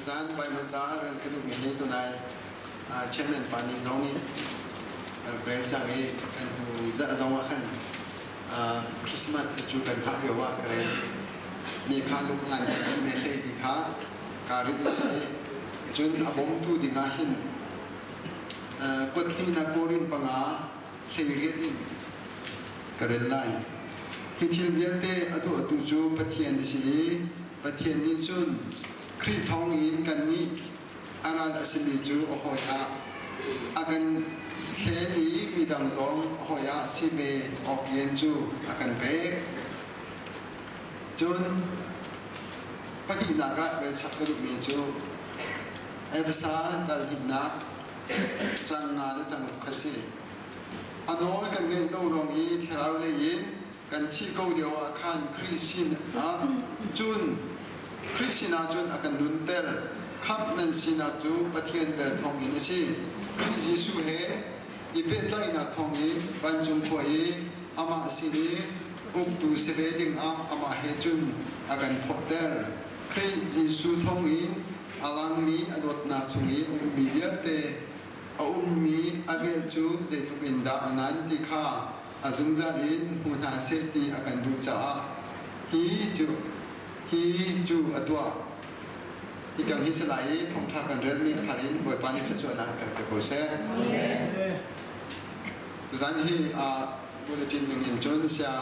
Tuzaan Baibal ca rel ka duhmi hi tunai chairman pa nih zong nih rak rel cang i kan hnu zarh zong ah khan Christmas cu kan hngah lio ah ka rel. Mi kha lung ngan me hlei ti kha kaa rinh lai i cun a bawmtu ding ah hin kuat hnihnak Korin panga 18 in ka rel lai. Hi thil vialte a tuahtu cu Pathian a si i Pathian nih cun Khrih thawngin kannih a ral a simi cu a hawi ah a kan thlen i midang zong a hawi ah si ve awk rian cu a kan pek. Cun pahnihnak ah relchap ka duhmi cu Efesa dal hnihnak cang nga le cang ruk kha si. A nawl kan ngeih lo ruang i thlarau lei in kan thih ko lio ah khan Khrih sin ah cun Khrih sinah cun a kan nunter. Khamh nan sinak cu Pathian vel thawngin a si. Khrih Jesuh he i pehtlaihnak thawngin vancung khua i amah sin i uktu si ve dingah amah he cun a kan thawhter. Khrih Jesuh thawngin a langmi a dawtnak chung i a ummi vialte a ummi a vel cu zeitluk in dah a ngan ti kha a zungzal in hmu hna seh ti a kan duh caah hi cu hi cu a tuah. Hi tiang hi si lai i thawngṭha kan relmi a thar in Bawipa nih thluachuahnak a pek te ko seh. Tuzan hi bulletin ning in cun sia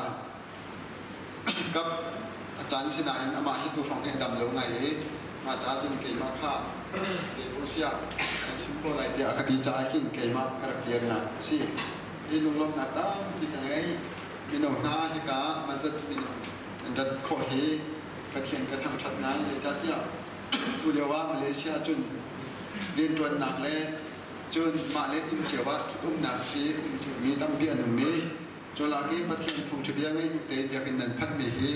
Kap a caan sinain amah hi tu hrawng hi a dam lo ngai i mah caah cun keimah kha zeipaoh siah kan chim ko lai tiah a ka ti caah hin keimah ka rak dirnak a si. Hi lunglawmhnak tampi ka ngei. Mino hna hika mazat mino an rat khawh hi Pathian ka thangṭhat ngai zeicahtiah tu lio ah Malaysia cun rianṭuannak le cun mah le inn cio ah ṭhut-umnak hi um mi tampi an um i Cu lak i Pathian thawngṭha bia ngei duh tein biakinn nan phanhmi hi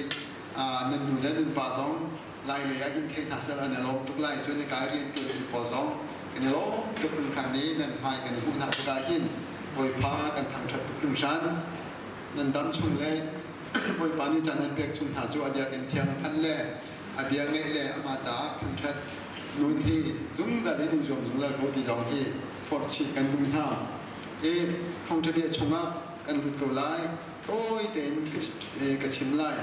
nan nu le nan pa zong lai lei ah in thei hna seh an i lawm tuk lai. Cun hika i rianṭuantu pawl zong kan i lawm tuk hringhran i nan hmai kan i hmuh hna tikah hin Bawipa kan thangṭhat tuk hringhran. Nan dam chung le Bawipa nih caan an pek chung hna cu a biakinn thiang phanh le a bia ngeih le amah caah thangṭhat nun hi zungzal in i zuam zungzal ko ti zong hi forh chih kan duh hna. Hi thawngṭha bia chungah kan lut ko lai. Tawi tein ka chim lai.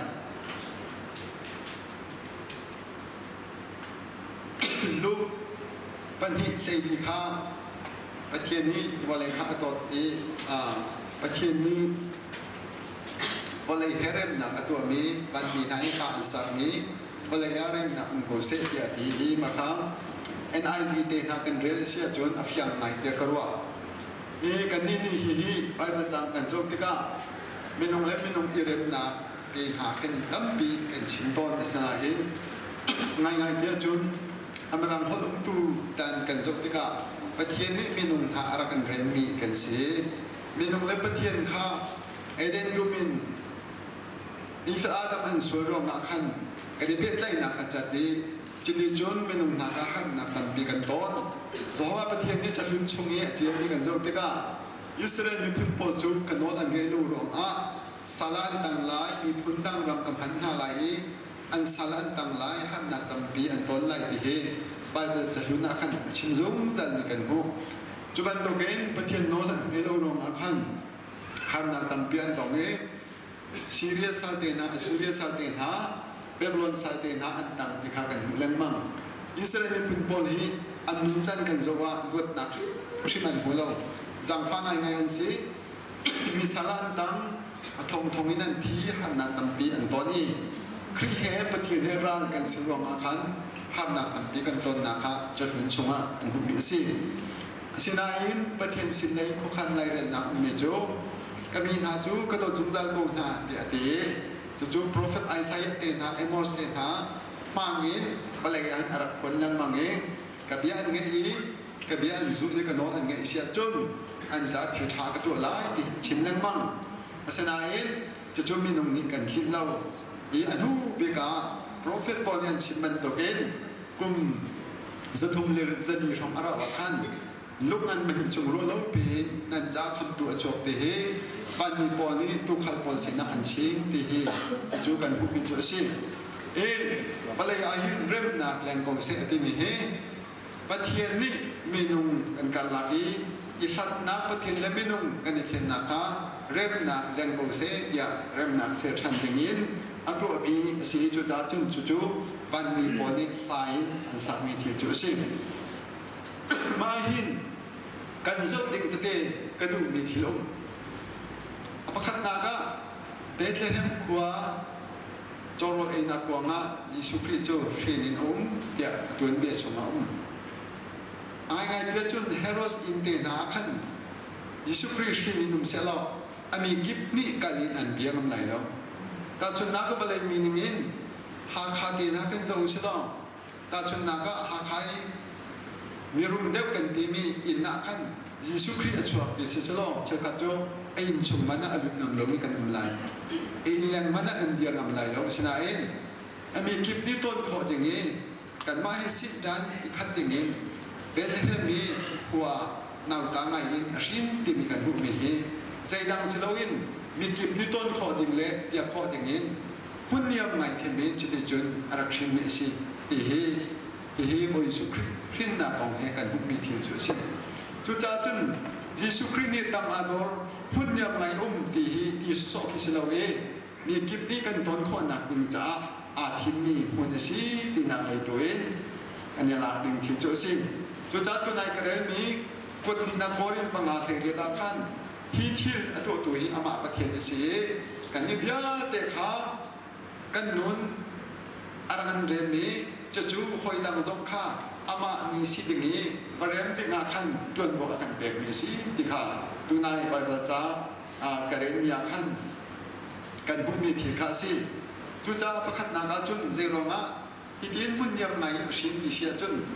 Luke 2:14 kha Pathian nih vawlei kha a dawt i Pathian nih vawlei he remnak a tuahmi vanmi hna nih hla an sakmi vawlei ah remnak um ko seh tiah a ti i mah kha NIV te hna kan rel a si ahcun a fiang ngai tiah ka ruah. Hi kannih nih hihi Baibal caang kan zoh tikah minung le minung i remnak te hna khin tampi kan chim tawn. Asinain ngaingai tiah cun a mirang holh umtu dan kan zoh tikah Pathian nih minung hna a rak kan remmi kan si. Minung le Pathian kha Eden dum in Eve Adam an sual ruangah khan kan i pehtlaihnak a cat i cuticun minung hna kha harnak tampi kan ton. Jehovah Pathian nih cahlun chung i a ṭialmi kan zoh tikah Israel miphun pawl cu ka nawl an ngaih lo ruangah sal ah an tang lai, miphun dang ram ka hman hna lai i an sal an tang lai, harnak tampi an ton lai ti hi Baibal cahlun ah khan a chim zungzalmi kan hmuh. Cu bantukin Pathian nawl an ngaih lo ruangah khan harnak tampi an tong i Syria sal te hna, Assyria sal te hna, Babylon sal te hna an tang ti kha kan hmuh lengmang. Israel miphun pawl hi an nuncan kan zoh ah luatnak hrim an hmu lo. Zaangfah ngaingai an si. Mi sal ah an tang, a thongthong in an thi, harnak tampi an ton i Khrih he Pathian he ral kan si ruangah khan harnak tampi kan tonnak kha cahlun chungah kan hmuhmi a si. Asinain Pathian sin lei khuakhan lairelnak ummi cu ka mi hna cu ka dawt zungzal ko hna tiah a ti. Cucu profet Isaiah te hna, Amos te hna hmang in vawlei ah hin a rak phuan lengmang i ka bia an ngaih i ka bia an zulh i ka nawl an ngaih si ahcun an caah thil ṭha ka tuah lai ti a chim lengmang. Asinain cucu minung nih kan tlinh lo i a hnu bik ah profet pawl nih an chim bantukin kum 304 hrawng a rauh ah khan lung an mahnih cung ruah lo piin nan ca khamtu a chuak ti hi vanmi pawl nih tuukhal pawl sinah an chim ti hi cu kan hmuhmi cu a si. I vawlei ah hin remnak leng ko seh a timi hi Pathian nih minung kan karlak i i hlatnak Pathian le minung kan i thlennak kha remnak leng ko seh tiah remnak ser ṭhan dingin a tuahmi a si. Cucaah cun cucu vanmi pawl nih hla in an sakmi thil cu a si. Mah hin kan zoh ding tete ka duhmi thil um. A pakhatnak ah Bethlehem khua cawrawl einak kuangah Jesuh Khrih cu hrin in a um tiah a tuanbia chungah a um. Ngaingai tiah cun Herod inn te hna ah khan Jesuh Khrih hrin in um sehlaw a mi kip nih kal in an bia ngam lai lo. Tahchunhnak ah vawlei mi ningin Hakha te hna kan zoh u silaw tahchunhnak ah Hakha i mirum deuh kan timi inn ah khan Jesuh Khrih a chuak ti si selaw cheukhat cu a inn chung man ah a lut ngam lomi kan um lai. A inn leng man ah kan dir ngam lai lo. Asinain a mi kip nih tawn khawh ding i kanmah hi sit dan i khat ding in Bethlehem i khua nauta ngai in a hrin timi kan hmuhmi hi zeidang si loin mikip nih tawn khawh ding le biak khawh ding in hmunniam ngai thiam in cuticun a rak hrinmi a si ti hi Hihi Bawi Jesuh Khrih hrinnak kong he kan hmuhmi thil cu a si. Cucaah cun Jesuh Khrih nih tang aa dawr, phunniam ngai um ti hi ti sawsawh khi si lo i mi kip nih kan ton khawhnak ding caah aa thimmi hmun a si tinak lei tu in kan i lak ding thil cu a si. Cucaah tunai ka relmi kut hnihnak Korin panga 18 ah khan hi thil a tuahtu hi amah Pathian a si i kannih vialte kha kan nun a rak kan rem i cucu hawi dang zong kha amah ni si ding i va rem ding ah khan ṭuanvo a kan pekmi a si ti kha tunai Baibal ca ka relmi ah khan kan hmuhmi thil kha a si. Cucaah pakhatnak ah cun zeiruangah hitin hmunniam ngai in a hrin ti si ahcun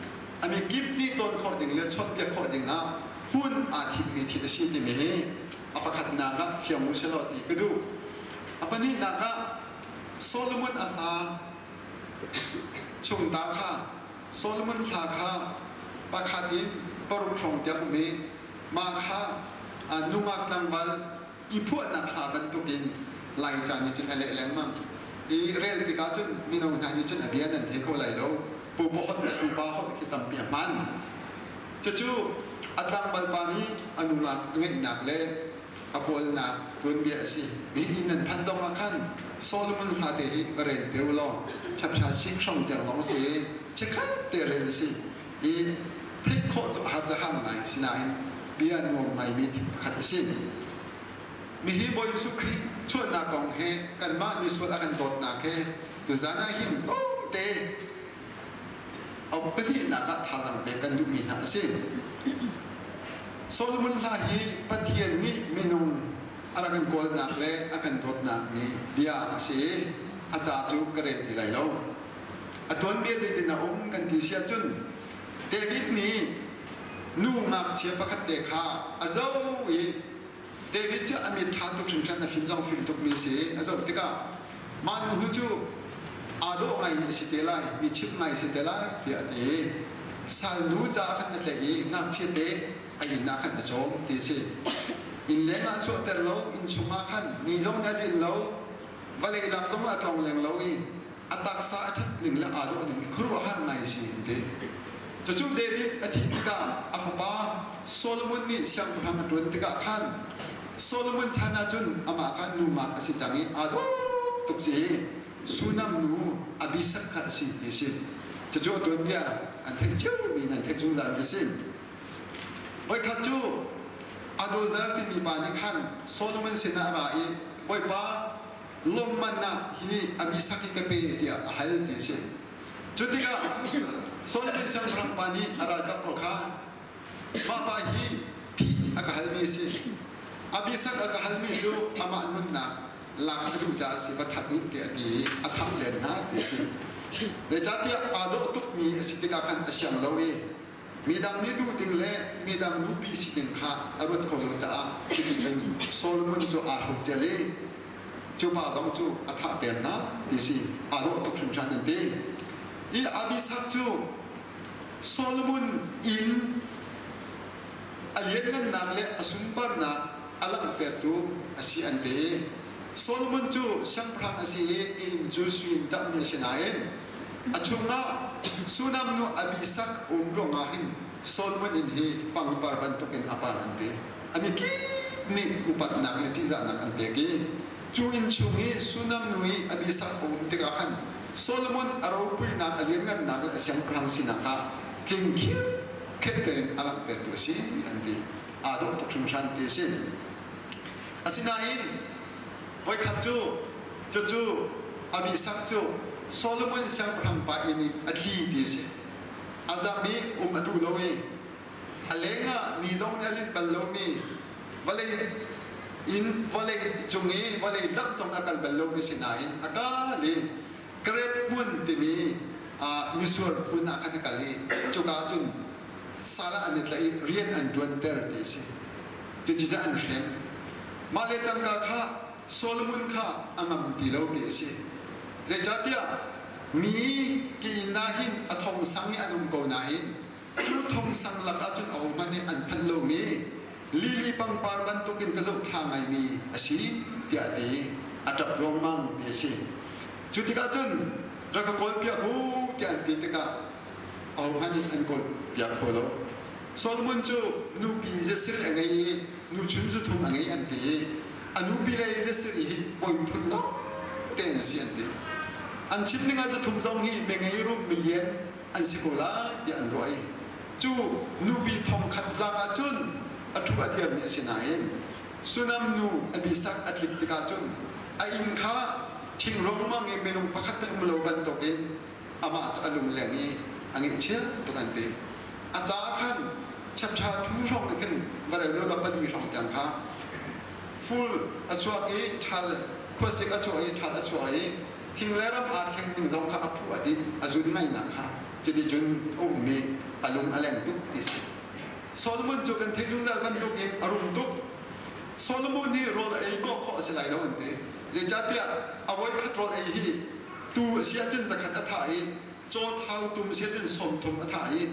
a mikip nih tawn khawh ding le chawnhpiak khawh ding ah hmun aa thimmi thil a si timi hi a pakhatnak ah fiang u selaw ti ka duh. A pahnihnak ah Solomon a hla chung ta kha Solomon hla kha pakhat in paruk hrawng tiang um i mah kha nungak tlangval i phuahnak hla bantukin Laica nih cun a leh lengmang. I rel tikah cun mino hna nih cun a bia nan thei kho lai lo. Pupa holh le pupa holh khi tampi a hman. Cucu a tlangval pa nih a nungak a ngeihnak le a kawlnak tuanbia a si. Mi inn nan phanh zong ah khan Solomon hla te hi va rel te u law chapcha sik hrawng tiang lawng si i chikkhat te rel a si. I theih khawh cu a har cu har ngai sinain bia nuam ngaimi thil pakhat a si. Mihi Bawi Jesuh Khrih chuahnak kong he kanmah misual a kan dawtnak he tuzan ah hin tlawmte a pahnihnak ah thazaang pek kan duhmi hna a si. Solomon hla hi Pathian nih minung a rak kan kawlnak le a kan dawtnak ni bia a si i a ca cu ka rel ti lai lo. A tuanbia zeitin a um kan ti si ahcun David nih nu ngakchia pakhat te kha a zoh i David cu a mit ṭha tuk hringhran a fim zong fim tukmi a si. A zoh tikah mah nu hi cu aa dawh ngaimi a si te lai, mi chimh ngai a si te lai tiah a ti i salnu caah khan a tlaih i ngakchia te a inn ah khan a cawm ti a si. Inn leng ah chuahter lo, inn chungah khan ni zong nih a linh lo, vawlei lak zong ah a tlong leng lo i a taksa a ṭhat ning le aa dawh ning hi khuaruahhar ngai a si an ti. Cucu David a thih tikah a fapa Solomon nih siangpahrang a ṭuan tikah khan Solomon chan ah cun amah kha numak a si cang i aa dawh tuk si i Sunam nu Abishag kha a si ti a si. Cucu a tuanbia an theih ciomi in an theih zungzalmi a si. Voikhat cu Adozar timi pa nih khan Solomon sinah a ra i Bawipa lawmman ah hi Abishag hi ka pe tiah a hal ti a si. Cu tikah Solomon siangpahrang pa nih a ralkap pawl kha mah pa hi thih a ka halmi a si. Abishag a ka halmi cu amah nunnak lak a duh caah a si va that u tiah a ti i a thah len hna ti a si. Zeicahtiah aa dawh tukmi a si tikah khan a siang lo i midang nih duh ding le midang nupi si ding kha a ruat kho lo caah cuticun Solomon cu aa hrokcel i cu pa zong cu a thah ter hna ti si aa dawh tuk hringhran an ti. I Abishag cu Solomon inn a lianngannak le a sunparnak a langhtertu a si an ti. Solomon cu siangpahrang a si i inn cu sui in ṭamhmi a si nain a chungah Sunam nu Abisak um ruangah hin Solomon inn hi pangpar bantukin a par an ti. A mikip nih upatnak le ṭihzahnak an pek i cu inn chung i Sunam nu i Abisak a um tikah khan Solomon a ropuinak, a lianngannak le a siangpahrang sinak kha tling khirkhet tein a langhtertu a si an ti. Aa dawh tuk hringhran ti a si. Asinain voikhat cu cucu Abisak cu Solomon siangpahrang pa inn in a tli ti a si. A zam i um a duh lo i a lengah ni zong nih a linh bal lomi vawlei in vawlei cung i vawlei lamh zong a kal bal lomi si nain a kal i Grep hmun timi misual hmun ah khan a kal i cuka cun sal ah an i tlaih i rian an ṭuanter ti a si. Cucu an hrem. Mah le cangka kha Solomon kha a ngam ti lo ti a si. Zeicahtiah mi ki inn ah hin a thong sang i an um ko nain cu thong sang lak ahcun ahohmanh nih an phanh lomi lili pangpar bantukin ka zohthla ngaimi a si tiah a ti. A ṭap ruangmang ti a si. Cu tikah cun rak ka kawlpiak u tiah an ti tikah ahohmanh nih an kawlpiak kho lo. Solomon cu nupi zasarih a ngei i nuchun zuthum a ngei an ti i a nupi le zasarih hi bawi phun lawng te an si an ti. An chim ning ah zuthum zong hi mingei rum milian an si ko lai tiah an ruah i cu nupi thongkhat lak ah cun a ṭhu a dirmi a si nain Sunam nu Abisak a tlik tikah cun a inn kha thing ruangmang i minung pakhat hmanh um lo bantukin amah cu a lungleng i a ngaihchia tuk an ti. A ca khan chapcha thu hrawng nih khin varel la pali hrawng tiang kha ful a chuak i ṭhal khuasik a chuak i ṭhal a chuak i thing le ram aa thleng ding zong kha a phu a dih a zun ngainak kha cuticun a ummi a lung a leng tuk ti si. Solomon cu kan theih zungzal bantukin a rum tuk. Solomon hi rawl a ei kawh khawh a si lai lo an ti. Zeicahtiah a voikhat rawl ei hi tu a si ahcun zakhat a thah i caw thau tum si ahcun 30 a thah i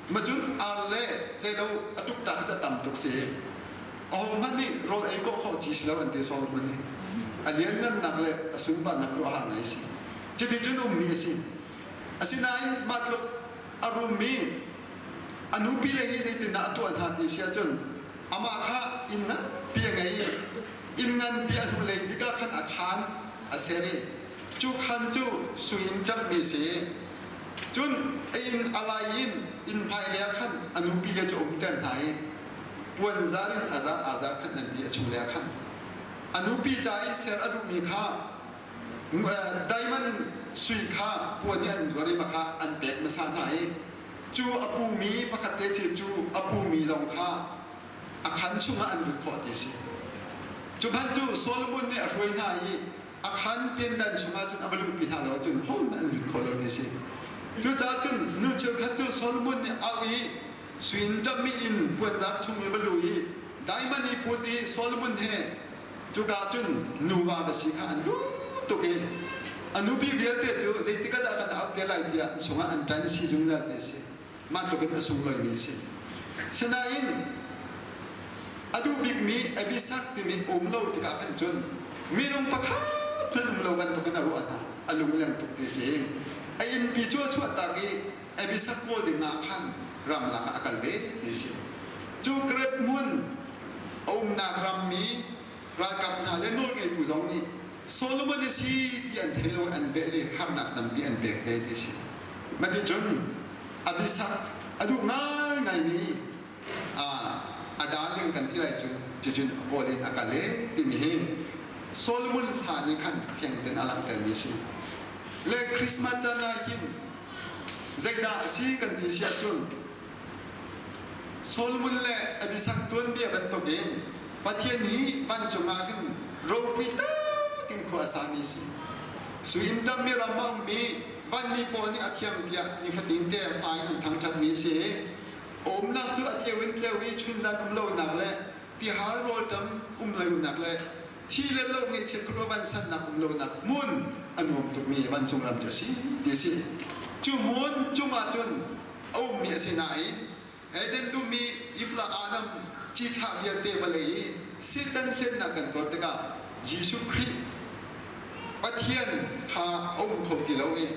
macun ar le zeilo a tuk tak cu a tam tuk si. Ahohmanh nih rawl ei kawh khawh ci si lo an ti Solomon nih. A lianngannak le a sunparnak ruahah ngai a si. Cuticun ummi a si. Asinain mah tluk a rummi a nupi le hi zeitindah a tuah hna ti si ahcun amah kha inn nganpi a ngei i inn nganpi a hnulei bik ah khan a khaan a ser i cu khaan cu sui in ṭamhmi a si. Cun a inn a lai in inn hmailei ah khan a nupi le cu a umter hna i puanzar in a zar aa zar khan an ti a chunglei ah khan. A nupi ca i ser a duhmi kha diamond sui kha puan i an zuar i mah kha an pek hmasa hna i cu a pumi pakhat te si cu a pumi lawng kha a khan chungah an lut khawh ti a si. Cu hmanh cu Solomon nih a hruai hna i a khan piandan chungah cun a va luhpi hna lo ahcun hohmanh an lut kho lo ti a si. Cucaah cun nu cheukhat cu Solomon nih auh i sui in ṭamhmi inn puanzar chung i va luh i diamond i put i Solomon he cuka cun nuva va si kha an duh tuk i a nupi vialte cu zeitik ah dah kan auh te lai tiah an chungah an ṭan si zungzal ti a si. Mah tluk in a sungloimi a si. Sinain a duh bikmi Abisak timi um lo tikah khan cun minung pakhat hmanh um lo bantukin a ruah hna. A lungleng tuk ti a si. A innpi cu a chuahtak i Abisak kawl ding ah khan ramlak ah a kal ve ti a si. Cu Grep hmun a umnak rammi ralkap hna le nawlngeitu zong nih Solomon a si ti an thei lo i an velh i harnak tampi an pek ve ti a si. Maticun Abisak a duh ngaingaimi a darling kan ti lai cu cucun a kawl in a kal e timi hi Solomon hla nih khan fiang ten a langhtermi a si. Le Christmas caan ah hin zeidah a si kan ti si ahcun Solomon le Abisak tuanbia bantukin Pathian hi vancung ah hin ropui takin khua a sami a si. Sui ṭammi ram ah ummi vanmi pawl nih a thiang tiah nifatin te hla in an thangṭhatmi a si. A umnak cu a tleu in tleu i chunzan um lonak le tihal rawlṭam um lonak le thi le lo ngeihchiat khuaruah vansannak um lonak hmun a nuam tukmi vancung ram cu a si ti a si. Cu hmun cungah cun a ummi a si nain Eden dum i Ifla Adam cithlah vialte vawlei i Satan hlennak kan tuar tikah Jesuh Khrih Pathian kha a um kho ti lo i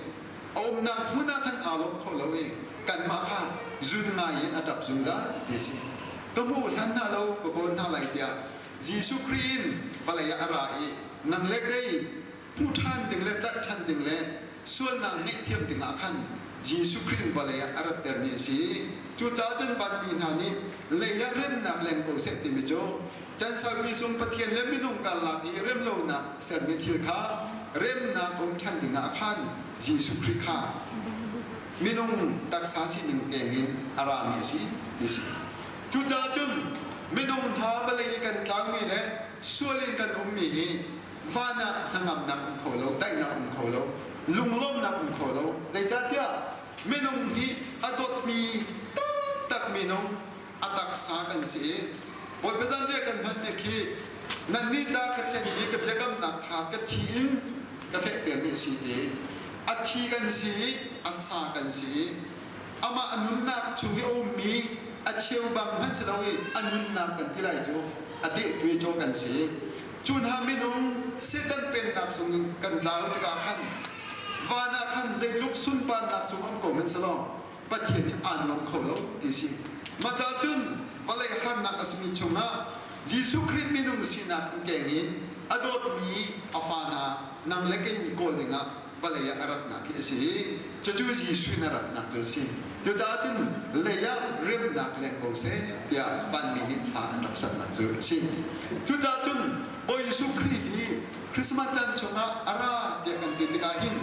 a umnak hmun ah khan aa lawm kho lo i kanmah kha zun ngai in a ṭap zungzal ti a si. Ka hmu hlan hna lo, ka kawl hna lai tiah Jesuh Khrih in vawlei ah a ra i nang le kei hmuh ṭhan ding le tlaih ṭhan ding le sualnak ngaihthiam ding ah khan Jesuh Khrih in vawlei ah a rattermi a si. Cucaah cun vanmi hna nih lei ah remnak leng ko seh timi cu Chan saupi chung Pathian le minung karlak i remlonak sermi thil kha remnak um ṭhan dingah khan Jesuh Khrih kha minung taksa sining keng in a rami a si ti si. Cucaah cun minung hna vawlei i kan tlangmi le sual in kan ummi hi van ah hnangamnak um kho lo, daihnak um kho lo, lunglawmhnak um kho lo. Zeicahtiah minung hi a dawtmi taktak minung a taksa kan si i Bawipa zanriah kan hmanmi khi nannih ca ka thianmi ka biakamnak kha ka thi in ka fehtermi a si ti a thi kan si i a sa kan si i amah a nunnak chung i a ummi a cheubang hmanh si lo i a nunnak kan ti lai cu a dehtu caw kan si. Cu hna minung Satan pennak sung in kan tlau tikah khan van ah khan zeitluk sunparnak cung um ko hmanh Pathian nih aan lawm kho lo ti si. Mah ca cun vawlei harnak a simi chungah Jesuh Khrih minung sinak in keng in a dawtmi a fa hna nang le kei kawl dingah vawlei ah a ratnak hi a si i cucu Jesuh in a ratnak cu a si. Cucaah cun lei ah remnak leng ko seh tiah vanmi nih hla an rak saknak cu a si. Cucaah cun Bawi Jesuh Khrih hi Christmas caan chungah a ra tiah kan ti tikah hin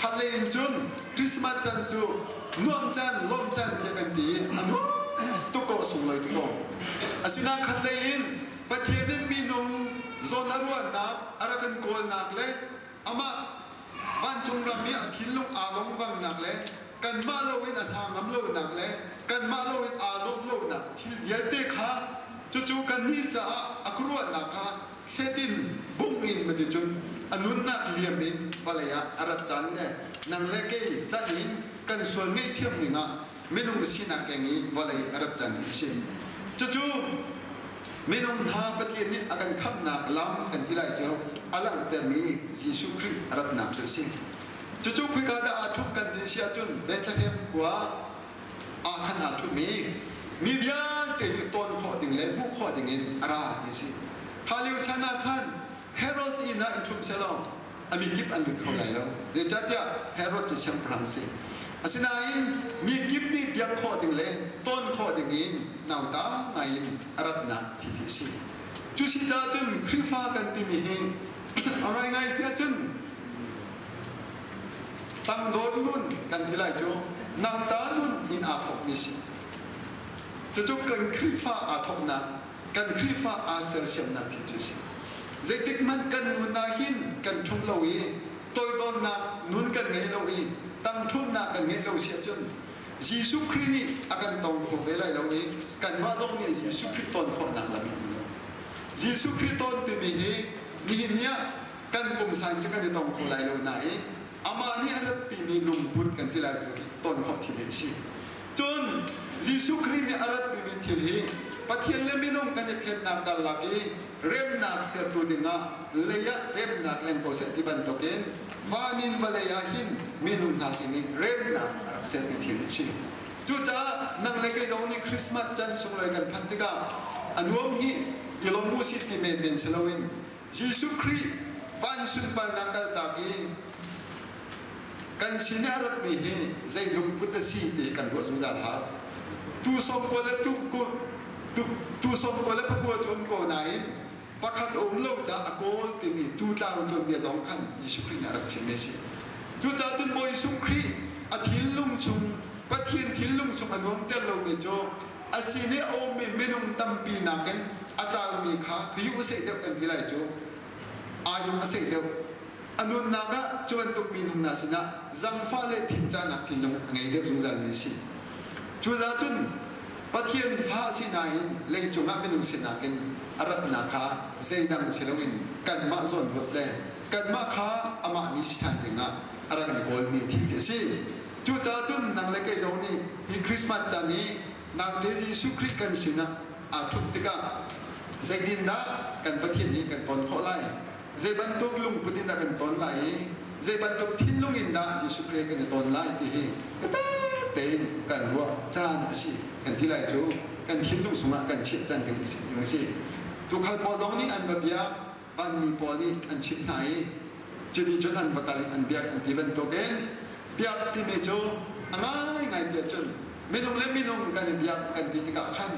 khatlei in cun Christmas caan cu nuam caan lawm caan tiah kan ti i a nuam tuk ko a sunglawi tuk ko. Asinain khatlei in Pathian nih minung zawn a ruahnak a rak kan kawlnak le amah vancung ram i a thinlung aa longvangnak le kanmah loin a hna ngam lonak le kanmah loin aa lawmh lonak thil vialte kha cucu kannih caah a khuaruahnak kha thlet in bungh in mati cun a nunnak liam in vawlei ah a rat caan le nang le kei tlanh in kan sual ngaihthiam ning ah minung sinak keng i vawlei a rat caan hi a si. Cucu minung hna Pathian nih a kan khamhnak lam kan ti lai cu a langhtermi Jesuh Khrih a ratnak cu a si. Cucu khoika dah aa ṭhup kan ti si ahcun Bethlehem khua ah khan aa ṭhup i mi vialte nih ton khawh ding le hmuh khawh ding in a ra ti a si. Kha lio chan ah khan Herod inn ah in ṭhumh sehlaw a mikip an lut kho lai lo. Zeicahtiah Herod cu siangpahrang a si. Asinain mi kip nih biak khawh ding le ton khawh ding in nauta ngai in a ratnak thil hi a si. Cu si caah cun Khrihfa kan timi hi a ngaingai si ahcun tangdor nun kan ti lai cu nauta nun in aa thawkmi si. Cucu kan Khrihfa aa thawknak, kan Khrihfa aa sersiamnak thil cu a si. Zeitik hmanh kan nun ah hin kan ṭhum lo i toidornak nun kan ngei lo i tangṭhumnak kan ngeih lo si ahcun Jesuh Khrih nih a kan tong kho ve lai lo i kanmah zong nih Jesuh Khrih ton khawhnak lam in um lo. Jesuh Khrih ton timi hi nihin ni ah kan pumsa in cu kan i tong kho lai lo nain amah nih a ratpimi lungput kan ti lai cu ton khawh thil hi a si. Cun Jesuh Khrih nih a ratpimi thil hi Pathian le minung kan i thlennak karlak i remnak sertu dingah lei ah remnak leng ko seh ti bantukin van in vawlei ah hin minung hna sin i remnak a rak sermi thil a si. Cucaah nang le kei zong nih Christmas chan sunglawi kan phanh tikah a nuam hi i lawm u sih ti menmen si loin Jesuh Khrih van sunparnak kaltak i kan sin i a ratmi hi zei lungput a si ti kan ruah zungzal hau. Tu sawm kua le tu tu sawm kua le pakua cu um ko nain pakhat a um lo caah a kawl timi tu tlau tuanbia zong khan Jesuh Khrih nih a rak chimmi a si. Cucaah cun Bawi Jesuh Khrih a thinlung chung Pathian thinlung chung a nuamter lomi cu a sin i a ummi minung tampi nakin a tlaumi kha khuyu a seh deuh kan ti lai cu ai lung a seh deuh. A nunnak ah cu bantuk minung hna sinah zangfah le thincanak thinlung a ngei deuh zungzalmi a si. Cu cun Pathian fa si nain leicung ah minung sinak in a ratnak kha zeidang si loin kanmah zawn ruat le kanmah kha amah mi si ṭhan dingah a rak in kawlmi thil khi a si. Cucaah cun nang le kei zong nih hi Christmas caan i nangte Jesuh Khrih kan sinah aa ṭhup tikah zeitindah kan Pathian hi kan ton khawh lai? Zei bantuk lungput in dah kan ton lai i zei bantuk thinlung in dah Jesuh Khrih kan i ton lai ti hi biatak tein kan ruah caan a si kan ti lai cu kan thinlung chungah kan chiah caan ding a si. Tuukhal pawl zong nih an va biak, vanmi pawl nih an chimh hna i cuti cun an va kal i an biak an ti bantukin biak timi cu a ngaingai ti ahcun minung le minung kan i biak kan ti tikah khan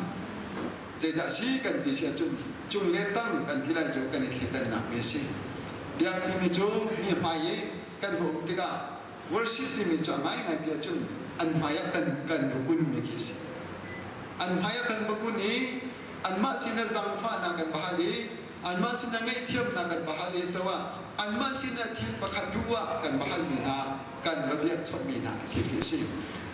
zeidah si kan ti si ahcun cung le tang kan ti lai cu kan i thleidannak mi a si. Biak timi cu mi hmai i kan va um tikah worship timi cu a ngaingai ti ahcun an hmai ah kan kan va kun mi khi a si. An hmai ah kan va kun i anmah sinah zangfahnak kan va hal i anmah sinah ngaihthiamnak kan va hal i so ah anmah sinah thil pakhat duh ah kan va halmi hna kan va biak chomhmi hna thil hi a si.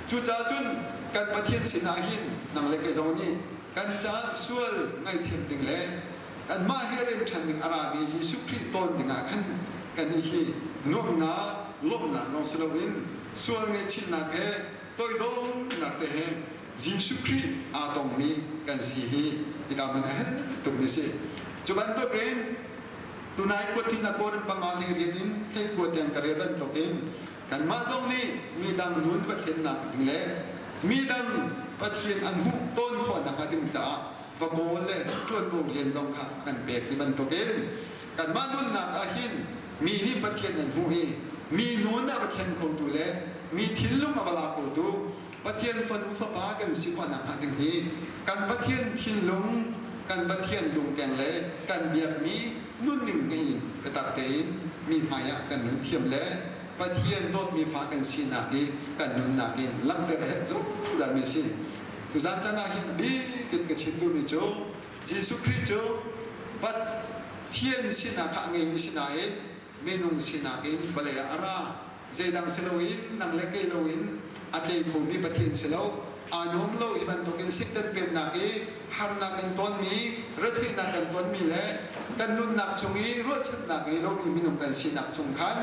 Cucaah cun kan Pathian sinah hin nang le kei zong nih kan caah sual ngaihthiam ding le kanmah he rem ṭhan ding a rami Jesuh Khrih tawn ding ah khan kannih hi nuamhnak lawmhnak lawng si loin sual ngaihchihnak he toidornak te he Jesuh Khrih aa tongmi kan si hi hika hmun a herh tukmi si. Cu bantukin tunai kuat hin a Korin panga hlei riat in hlei kua tiang ka rel bantukin kanmah zong nih midang nun Pathiannak ding le midang Pathian an hmuh tawn khawhnak hnga ding caah va kawl le ṭuanvo rian zong kha a kan pek ti bantukin kanmah nunnak ah hin mi nih Pathian an hmuh i mi nun a va thleng khotu le mi thinlung a va la khotu Pathian fanu fapa kan si khawhnak hnga ding hi kan Pathian thinlung kan Pathian lungkeng le kan biakmi nunning ngei biatak tein mi hmai ah kan nun thiam le Pathian dawtmi fa kan sinak hi kan nunnak in langhter a herh zungzal mi si. Tuzan chan ah hin a bik in ka chim duhmi cu Jesuh Khrih cu Pathian sinak kha a ngeimi si nain minung sinak in vawlei ah a ra. Zeidang si loin nang le kei loin a tlei khomi Pathian si lo. Aa nuam lo hi bantukin Satan pennak i harnak kan tonmi, retheihnak kan tonmi le kan nunnak chung i ruahchannak ngei lomi minung kan sinak chung khan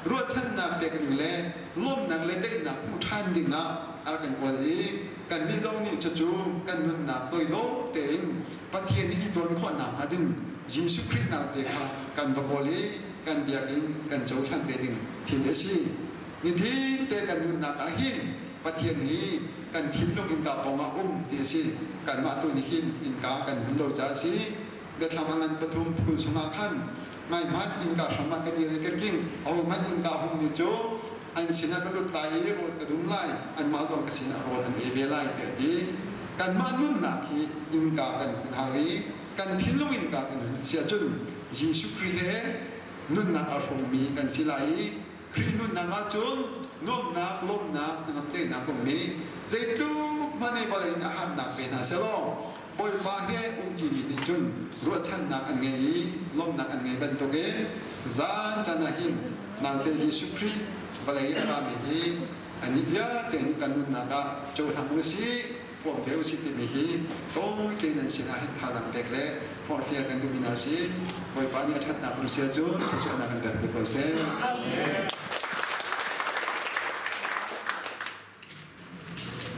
ruahchannak pek ding le lawmhnak le daihnak hmuh ṭhan ding ah a rak kan kawl i kannih zong nih cucu kan nunnak toidor tein Pathian i tawn khawhnak hnga ding Jesuh Khrih naute kha kan va kawl i kan biakinn kan cohlan ve ding thil a si. Nitin te kan nunnak ah hin Pathian hi kan thinlung innka pawngah um ti a si. Kanmah tu nih hin innka kan hun lo caah a si. Biathlam a ngan pathum phul chungah khan ngaihmanh innka hram ah ka dir i ka king. Ahohmanh innka hungmi cu an sinah ka lut lai i rawl ka dum lai, anmah zong ka sinah rawl an ei ve lai tiah a ti. Kanmah nunnak hi innka kan hun hau i kan thinlung innka kan hun si ahcun Jesuh Khrih he nunnak a hrawmmi kan si lai i Khrih nunnak ahcun nuamhnak, lawmhnak, hnangamteinak ummi zeitluk hmanh i vawlei nih a hatnak pe hna sehlaw Bawipa he umṭimi nih cun ruahchannak an ngei i lawmhnak an ngei bantukin zan caan ah hin naute Jesuh Khrih vawlei a rami hi annih vialte nih kan nunnak ah cohlang u sih, huam ve u sih timi hi tawi tein nan sinah hin thazaang pek le forhfial kan duhmi hna si. Bawipa nih a ṭhatnak um sia cu thluachuahnak kan pek ve ko seh. Amen.